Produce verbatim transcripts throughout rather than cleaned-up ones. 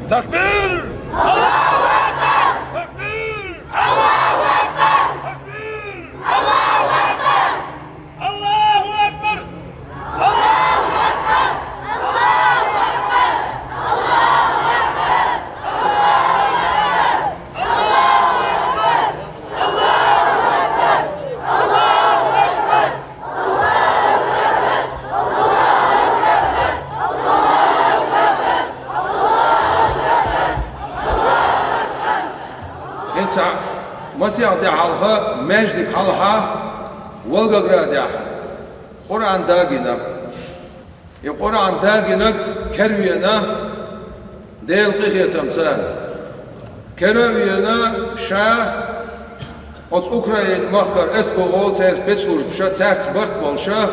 Takbir! Allahu Ekber! Takbir! Allahu Ekber! Takbir! Allahu Ekber! Allahu Ekber! ХӀинца масех де хьалха маьждиг хьалха Волгоградехь Къуръан дагина. И Къуръан дагинарг кервена Делан къинхетамца. Кервена ша оцу Украин махкара эс бохол церан спецслужбаша, цаьрца барт болуша,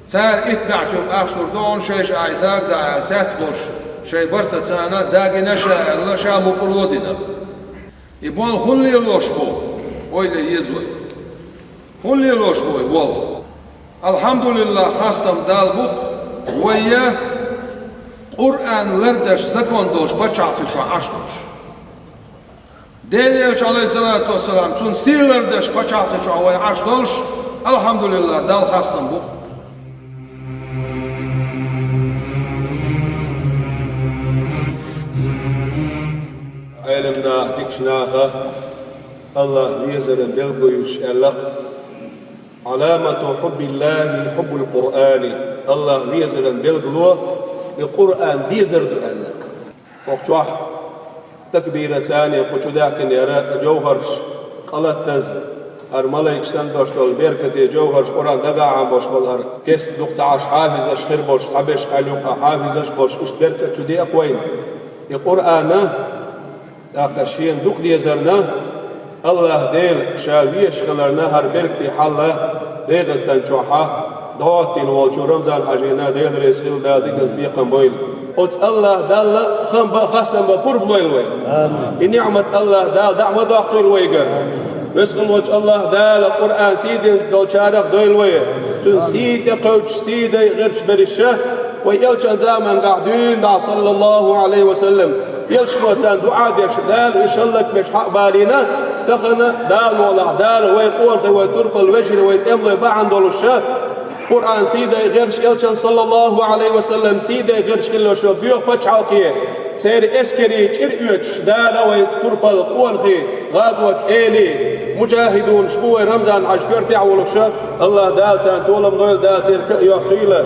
цара итт баьхьа тюкъ ахча лур ду хьуна, шайша ахь дагадахьа аьлла, цаьрца болуш шайн бартаца дагина ша аьлла, ша мукъарло дина. И болх хӀунда лелош бу? Ойла еза вай. ХӀунда лелош бу и болх? Алхьамдулиллах, хастам Далла бу-кх, вай Къуръан лардеш закон долуш пачхьалкхе чохь Ӏаш долуш. Делан Элча, алейхиссалату вассалам, цуьнан сий лардеш пачхьалкхе чохь вай Ӏаш долуш, алхьамдулиллах, Далла хастам бу-кх. Ӏеламнаха, дикачу наха Аллах везаран билгало ю аьлла-кх: «Ӏаламату хьуббиллахи хьуббул Къуръани». Аллах везаран билгало и Къуръан дезар ду аьлла-кх. Оцу чохь такбираца кху чу даьккхинера жовхӀарш къа латтаза, хӀара малайкаш санна долуш долу беркате жовхӀарш, Къуръан дагахь Ӏамош болу хӀара кеста дукха ца Ӏаш хьафизаш хир болуш, цхьаберш кхаьлла юкъа хьафизаш болуш, иштта беркат чу деа-кх вайна. И Къуръан а, тӀаккха шена дукха дезарна, Аллах Дела ша везаш хиларна, хӀара беркате хьал а ДегӀастан чохь а дӀахӀоттийна волчу Рамзан-Хьаьжина Дела реза хила, Дала диканца бекхам бойла. Оцу Аллах Далла хам бан, хастам бан пурба лойла вай. И ниӀмат Аллах Дала дӀа а ма доккхийла вайга. Веза хилла волчу Аллах Дала Къуръан сий дина долчарах дойла вай. Цуьнан сий тӀе кхевчаш, сий дай гӀирташ берриш а, вай элчан заманахь дуьйна дӀа, саллаллаху Ӏалайхи ва саллам, элчано царна дуӀа деш, Дала уьш хӀаллакбеш хьакъ балийна, тахана Дала мукъалахь, Дала вай къонахий, вай турпал вежарий, вай тӀемалой бахьана долуш а, Къуръан сий дай гӀирташ, элчан, саллаллаху Ӏалайхи ва саллам, сий дай гӀирташ хилла шо боьха пачхьалкхе, церан эскаре чӀир оьцуш, Дала вай турпал къонахий, гӀазот элий, муджахидунаш бу вай Рамзан-Хьаьжин коьртехь волуш а, Аллах Дала царна толам лойла, Дала церан ка а йоккхийла.